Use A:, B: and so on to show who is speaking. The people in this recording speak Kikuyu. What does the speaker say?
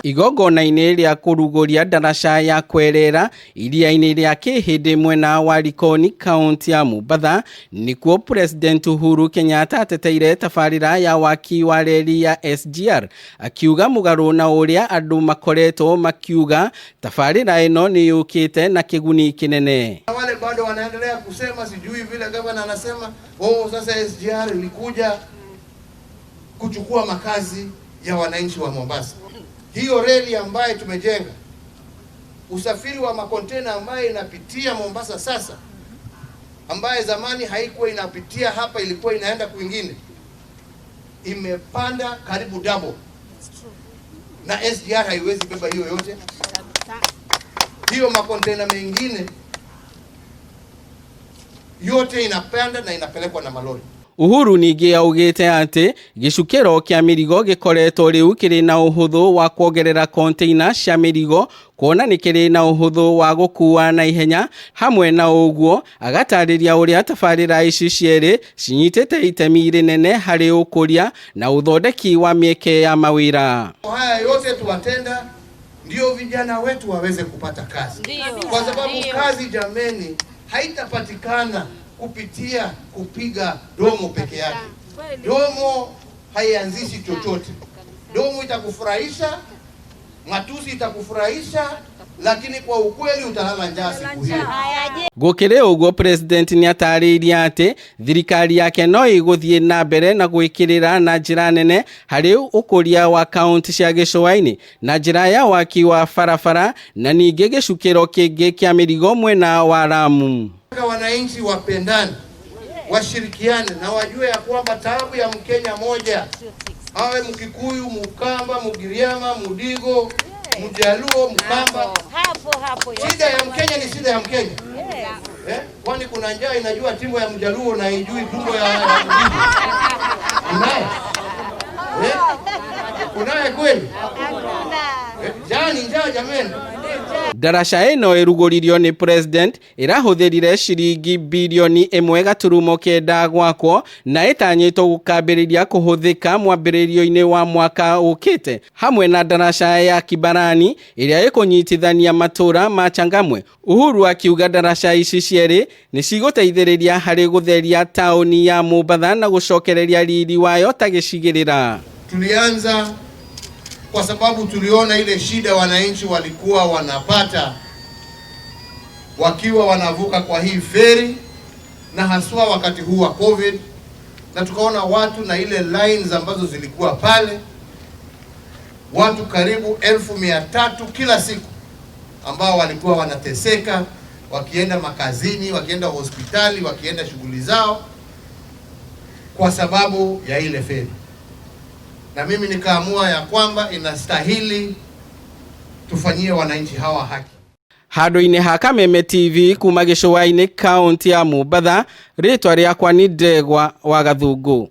A: Igongona-inĩ rĩa kũrugũria ndaraca ya kwerera iria-inĩ rĩa Kĩhĩndĩ mwena wa Likoni, kaunti ya Mombatha, nĩkuo President Uhuru Kenyatta ateteire tabarĩra ya waki wa reri ya SGR, akiuga mũgarũ na ũrĩa andũ makoretwo makiuga tabarĩra ĩno nĩ yũkĩte na kĩguni kĩnene.
B: Wale bado wanaendelea kusema, sijui vile gavana anasema, oh, sasa SGR ilikuja kuchukua makazi ya wananchi wa Mombasa. Hiyo reli ambayo tumejenga, usafiri wa makontena ambayo inapitia Mombasa sasa, ambaye zamani haikuwa inapitia hapa, ilikuwa inaenda kwingine, imepanda karibu double, na SGR haiwezi beba hiyo yote. Hiyo makontena mengine yote inapanda na inapelekwa na malori.
A: Uhuru ningĩ augĩte atĩ gĩcukĩro kĩa mĩrigo gĩkoretwo rĩu kĩrĩ na ũhũthũ wa kuongerera konteina cia mĩrigo, kuona nĩ kĩrĩ na ũhũthũ wa gũkua na ihenya. Hamwe na ũguo, agatarĩria ũrĩa tabarĩra ici cierĩ cinyitĩte itemi rĩnene harĩ ũkũria na ũthondeki wa mĩeke ya mawĩra.
B: Haya yote tuwatenda ndio vijana wetu waweze kupata kazi, kwa sababu kazi, jameni, haitapatikana kupitia kupiga domo peke yake. Domo haianzishi chochote. Domo itakufurahisha, matusi itakufurahisha, lakini kwa ukweli utalala njaa siku hiyo.
A: Gũkĩrĩ ũguo, President nĩatarĩirie atĩ thirikari yake no ĩgũthiĩ na mbere na gwĩkĩrĩra na njĩra nene harĩ ũkũria wa kaunti cia gĩcũa-inĩ na njĩra ya waki wa barabara na ningĩ gĩcukĩro kĩngĩ kĩa mĩrigo mwena wa Lamu.
B: Wananchi wapendane, washirikiane na wajue ya kwamba taabu ya Mkenya moja, awe Mkikuyu, Mkamba, Mgiriama, Mudigo, Mjaluo, Mkamba, shida ya Mkenya ni shida ya Mkenya. Eh? Kwani kuna njaa inajua tumbo ya Mjaluo na haijui tumbo ya Mdigo? Kunaye? Eh? Kunaye kweli? Eh? Njaa ni njaa, jameni.
A: Ndaraca ĩno ĩrugũririo nĩ President ĩrahũthĩrire ciringi 1.9 bilioni gwakwo na ĩtanyĩtwo gũkambĩrĩria kũhũthĩka mwambĩrĩrio-inĩ wa mwaka ũkĩte, hamwe na ndaraca ya Kibarani ĩrĩa ĩkũnyitithania matũra ma Changamwe. Uhuru akiuga ndaraca ici cierĩ nĩ cigũteithĩrĩria harĩ gũtheria taũni ya Mombatha na gũcokereria riri wayo ta gĩcigĩrĩra.
B: Tulianza kwa sababu tuliona ile shida wananchi walikuwa wanapata wakiwa wanavuka kwa hii feri, na haswa wakati huu wa COVID, na tukaona watu na ile lines ambazo zilikuwa pale, watu karibu 300,000 kila siku ambao walikuwa wanateseka wakienda makazini, wakienda hospitali, wakienda shughuli zao kwa sababu ya ile feri. Na mimi nikaamua ya kwamba inastahili tufanyie wananchi hawa haki.
A: Handũ-inĩ ha Kameme TV kuma gĩcũa-inĩ, kaunti ya Mombatha, rĩtwa rĩakwa nĩ Ndegwa wa Gathungu.